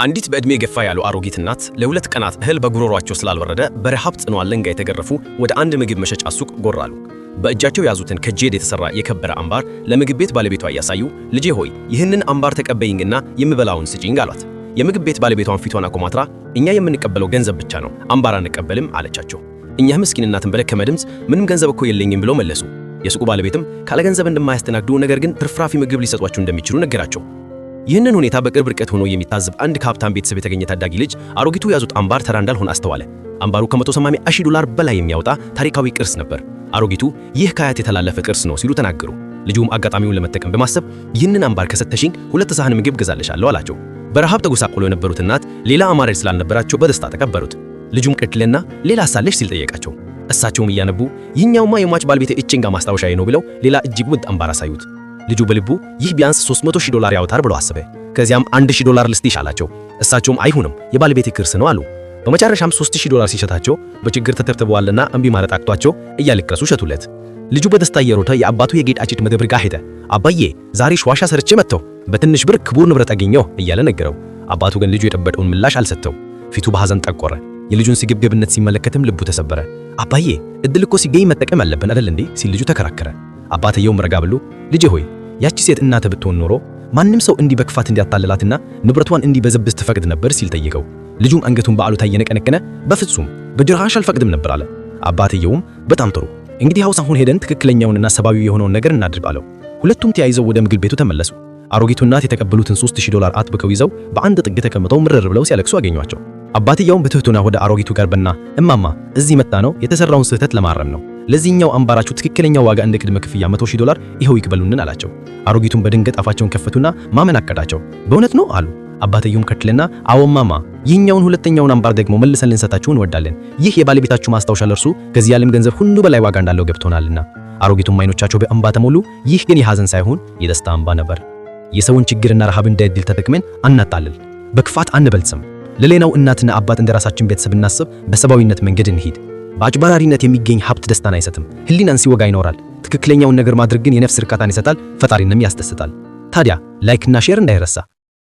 አንዲት በዕድሜ ገፋ ያሉ አሮጊት እናት ለ2 ቀናት እህል በጉሮሯቸው ስላልወረደ በረሃብ ጽኑ አለንጋ የተገረፉ ወደ አንድ ምግብ መሸጫ ሱቅ ጎራ አሉ። በእጃቸው የያዙትን ከ jade የተሰራ የከበረ አምባር ለምግብ ቤት ባለቤቷ እያሳዩ "ልጄ ሆይ፣ ይህንን አምባር ተቀበይኝና የምበላውን ስጪኝ" አሏት። የምግብ ቤት ባለቤቷን ፊቷን አኮማትራ "እኛ የምንቀበለው ገንዘብ ብቻ ነው፣ አምባር አንቀበልም" አለቻቸው። እኚህ ምስኪን እናትን በደከመ ድምፅ "ምንም ገንዘብ እኮ የለኝም" ብለው መለሱ። የሱቁ ባለቤትም ካለ ገንዘብ እንደማያስተናግዱ ነገር ግን ትርፍራፊ ምግብ ሊሰጧቸው እንደሚችሉ ነገራቸው። ይህንን ሁኔታ በቅርብ ርቀት ሆኖ የሚታዘብ አንድ ከሀብታም ቤተሰብ የተገኘ ታዳጊ ልጅ አሮጊቱ የያዙት አምባር ተራ እንዳልሆነ አስተዋለ። አምባሩ ከ180,000 ዶላር በላይ የሚያወጣ ታሪካዊ ቅርስ ነበር። አሮጊቱ "ይህ ከአያት የተላለፈ ቅርስ ነው" ሲሉ ተናገሩ። ልጁም አጋጣሚውን ለመጠቀም በማሰብ "ይህንን አምባር ከሰጠሽኝ ሁለት ሳህን ምግብ ገዛልሻለሁ" አላቸው። በረሃብ ተጎሳቁሎ የነበሩት እናት ሌላ አማራጭ ስላልነበራቸው በደስታ ተቀበሉት። ልጁም ቀጠለና "ሌላስ አለሽ?" ሲል ጠየቃቸው። እሳቸውም እያነቡ "ይህኛውማ የሟች ባለቤቴ እጮኛ ማስታወሻዬ ነው" ብለው ሌላ እጅግ ውድ አምባር አሳዩት። ልጁ በልቡ "ይህ ቢያንስ 300,000 ዶላር ያወጣል" ብሎ አሰበ። ከዚያም "1000 ዶላር ልስጥሽ" አላቸው። እሳቸውም "አይሁንም፣ የባለቤቴ ቅርስ ነው" አሉ። በመጨረሻም 3000 ዶላር ሲሸጣቸው በችግር ተተብትበዋልና እምቢ ማለት አቅቷቸው እያለቀሱ ሸጡለት። ልጁ በደስታ እየሮጠ የአባቱ የጌጣጌጥ መደብር ጋር ሄደ። "አባዬ፣ ዛሬ ሿሿ ሰርቼ መጣሁ፣ በትንሽ ብር ክቡር ንብረት አገኘሁ" እያለ ነገረው። አባቱ ግን ልጁ የጠበቀውን ምላሽ አልሰጠው። ፊቱ በሐዘን ጠቆረ። የልጁን ስግብግብነት ሲመለከትም ልቡ ተሰበረ። "አባዬ፣ እድል እኮ ሲገኝ መጠቀም አለብን አይደል እንዴ?" ሲል ልጁ ተከራከረ። አባትየውም ረጋ ብሎ "ልጄ ሆይ፣ ያቺ ሴት እናትህ ብትሆን ኖሮ ማንም ሰው እንዲህ በክፋት እንዲያታልላትና ንብረቷን እንዲበዘብዝ ትፈቅድ ነበር?" ሲል ጠየቀው። ልጁም አንገቱን በአሉታ እየነቀነቀነ "በፍጹም፣ በጭራሽ አልፈቅድም ነበር" አለ። አባትየውም "በጣም ጥሩ፣ እንግዲህ አሁን ሄደን ትክክለኛውንና ሰብአዊ የሆነውን ነገር እናድርግ" አለው። ሁለቱም ተያይዘው ወደ ምግብ ቤቱ ተመለሱ። አሮጊቱ እናት የተቀበሉትን 3000 ዶላር አጥብቀው ይዘው በአንድ ጥግ ተቀምጠው ምርር ብለው ሲያለቅሱ አገኟቸው። አባትየውም በትህትና ወደ አሮጊቱ ቀረበና "እማማ፣ እዚህ የመጣነው የተሰራውን ስህተት ለማረም ነው። ለዚህኛው አምባራችሁ ትክክለኛው ዋጋ እንደ ቅድመ ክፍያ 100,000 ዶላር ይኸው ይቀበሉንን" አላቸው። አሮጊቱም በድንገት አፋቸውን ከፈቱና ማመን አቃታቸው። "በእውነት ነው?" አሉ። አባትየውም ቀጠለና "አዎ እማማ፣ ይህኛውን ሁለተኛውን አምባር ደግሞ መልሰን ልንሰጣችሁ እንወዳለን። ይህ የባለቤታችሁ ማስታወሻ ለእርሱ ከዚህ ዓለም ገንዘብ ሁሉ በላይ ዋጋ እንዳለው ገብቶናልና።" አሮጊቱም አይኖቻቸው በእንባ ተሞሉ። ይህ ግን የሐዘን ሳይሆን የደስታ እንባ ነበር። የሰውን ችግርና ረሃብ እንደ ዕድል ተጠቅመን አናታልል፣ በክፋት አንበልጽም። ለሌላው እናትና አባት እንደ ራሳችን ቤተሰብ እናስብ፣ በሰብአዊነት መንገድ እንሂድ። በአጭበርባሪነት የሚገኝ ሀብት ደስታን አይሰጥም፣ ህሊናን ሲወጋ ይኖራል። ትክክለኛውን ነገር ማድረግ ግን የነፍስ እርካታን ይሰጣል፣ ፈጣሪንም ያስደስታል። ታዲያ like እና share እንዳይረሳ።